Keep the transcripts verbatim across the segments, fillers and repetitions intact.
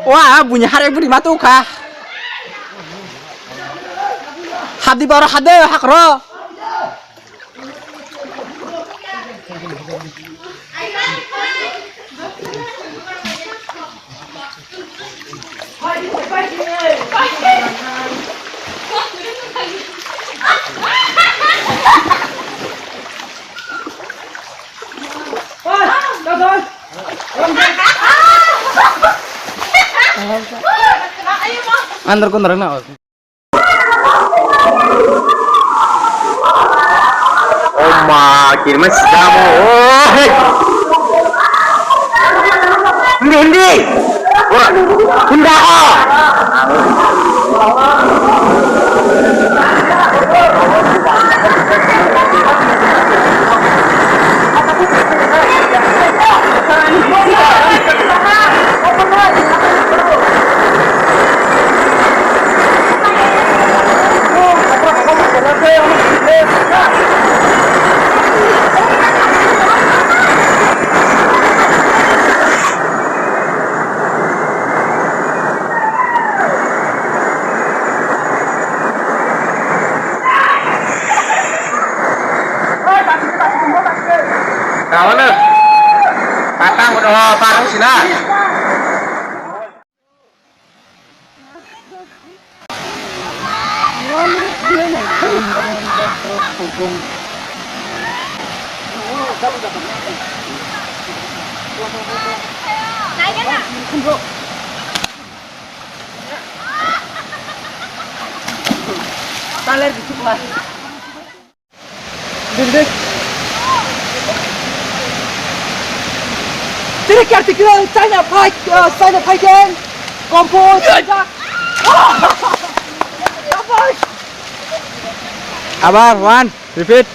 Wa, buini hare buri ma tu kha. Hadi baro hade hakro. Andar ko narang na. Oma, kirma sidamo. Oh, hey. Hindi, hindi. Ora, hindi ako. Kawan, patang udah parang sih lah. Taler gitu lah. Tiri karti kira China fight, uh, China fight kan. Kompo, China. Abar, one, repeat.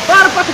Bar, pas,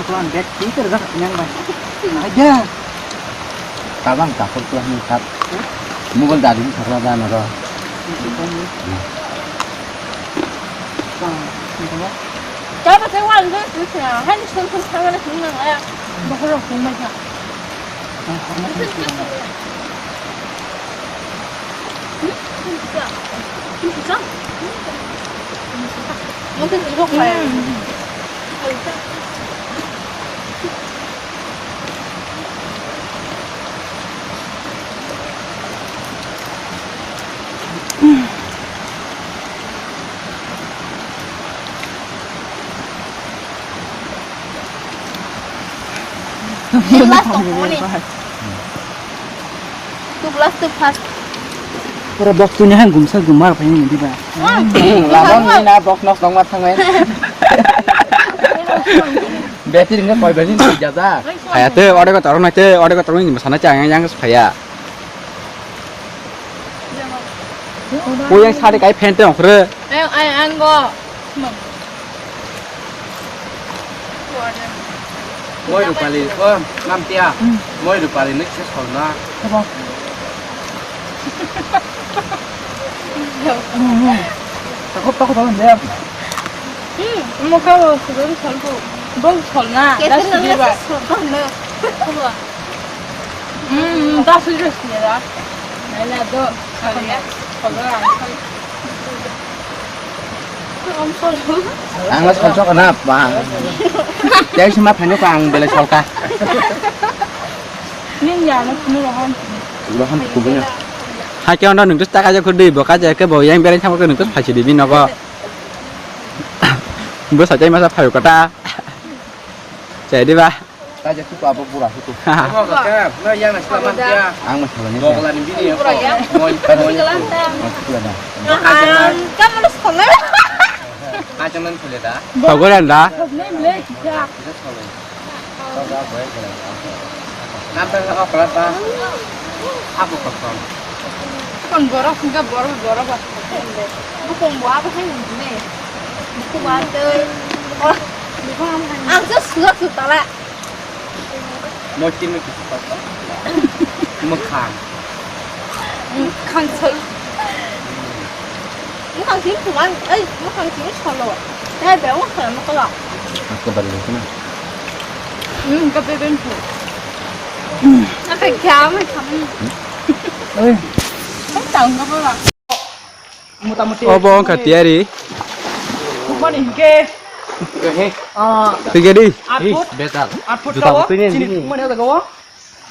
Tuan bag twi ter jak nyang bai. Aja. Tabang kapur tuan ni kap. Mobile dari sakla dan ro. Coba saya wan ke sini. Hai ni sun sun tangan sini nang ya. Bahkan aku mah ya. Last tongmani. Tublas tubphas. Pura box tuni hai gumsa gumar phai ni diba. Lama ni na box nok nok ma thangai. Battery nge koi bani ni jaja. Phaya te, ode ko torong nai te, ode ko torong ni sana cha yang yang phaya. Ko yang sari kai fan te ongkhre. Ang, ang, ang go. Moi Rupali, o, Namtia. Hmm. Moi Rupali ni khe solna. Abo. Hmm, hmm. Takut, takut, takut, ya. Hmm, mau kau sudah solbu. Bau solna. Kete das nana sudah, Pak. Solna. Abo. Hmm, das sudah sih ya. Nana do. Solna. Solna. Ang no solsok na ba. Yang sima phani ko ang belai solka. Nini ya no kunu rohon. Rohon kubanya. Hai ke ono nung tus taka je khudi bo ka je ke bo yang berai thang ko nung tus phachi di bini nogo. Bo sa chai masa phayo kata. Chai di ba. Kaja tu apa pura itu. Haha. Amo kake, no yang nasi lamang dia. Ang masalah ni. Bogla ni bini ya. Pura ya. Moi, moi. Masuk lah dah. Ang kamu harus sekolah. Aja nan boleh dah. Tahu kan dah? Name leh kita. Kita sekolah. Kau dah boleh boleh. Nampak apa kelas dah? Aku kosong. Kon borok hingga borok borok ba. Bukung bo abo hai ni. Bukung abo. Ang just sudah sutala. Mochi mochi. Mwkhang. Mwkhang sol. Mwkhang sini tuan, eh, mwkhang sini solo. Tei be mwkhang mokolo. Aku balik ke sana. Hmm, kape ben tu. Apa jam kamu? Oi. Kan tahu nggak apa? Motamuti. Obo wngkha tiyari. Hukmani hinkhe, ah, hingke di. Aat foot, betal. Aat foot juta kao, butui ni chini hini. Hukmani o jaga o.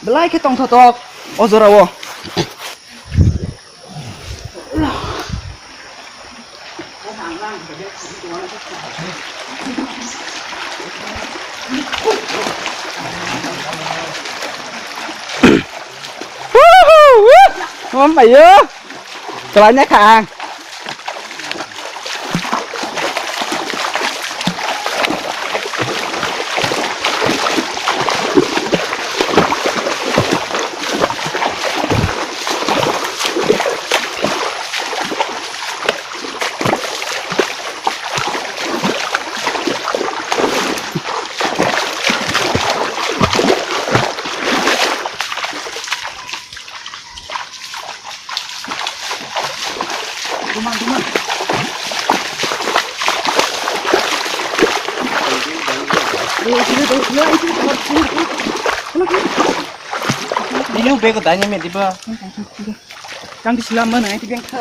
Belai khe tongthotok o jora o. Mamayo. Chwlaina kha ang. Ini ubah kotanya mesti ba. Kang di selam mana itu yang kau?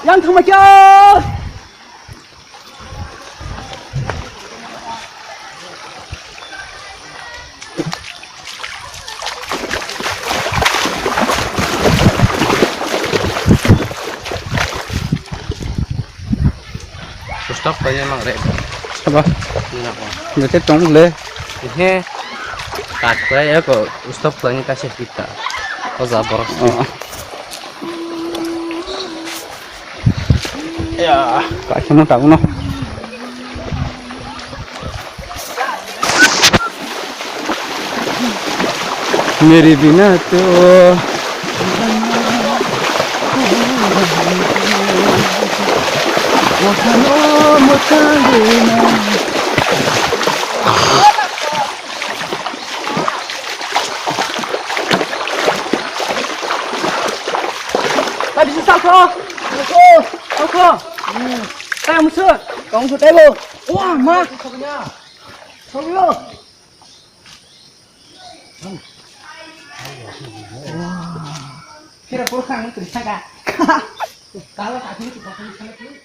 Yang thangma kya? Stop kaya mang re. Sabo. Ina ko. Jete tong le. He. Kat kaya ko stop kaya kasih kita. Ko jabor. Oh. Ya, kaisa no tabukno. Meri bina to. Tei bisi salkho. Salkho. Salkho. Hmm. Tei musu. Kong su tei bo. Wah, ma. Salkho. Wah. Kira pura kang tu saka. Kala tak ni tu pakai sana tu.